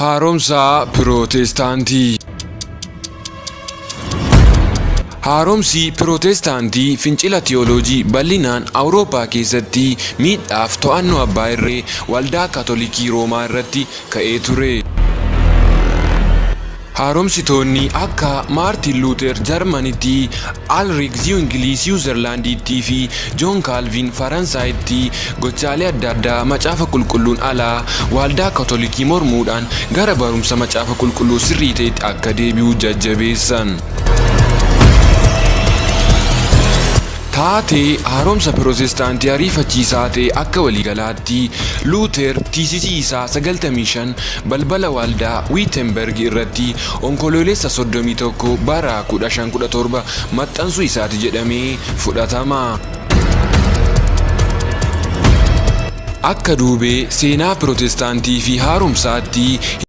Haaromsa Pirootestaantii. Haaromsi Pirootestaantii fincila tiyooloojii bal'inaan Awurooppaa keessatti miidhaaf to'annoo abbaa irree Waldaa Kaatolikii Roomaa irratti ka'ee ture. Haaromsitoonni akka Maartiin Luuter Jarmanitti, Alriik Ziwingilii Siwuzerlaandiitti fi Joon Kaalviin Faransaayitti gochaalee adda addaa Macaafa Qulqulluun alaa Waldaa Kaatolikii mormuudhaan gara barumsa Macaafa Qulqulluu sirrii ta'etti akka deebi'u jajjabeessan. Taatee haaromsa Pirootestaantii ariifachiisaa ta'e akka waliigalaatti, Luuter tiisisii isaa 95 balbala waldaa Wiitenberg irratti Onkoloolessa 31 bara 1517 maxxansuu isaati jedhamee fudhatama. Akka duubee seenaa Pirootestaantii fi haaromsaatti,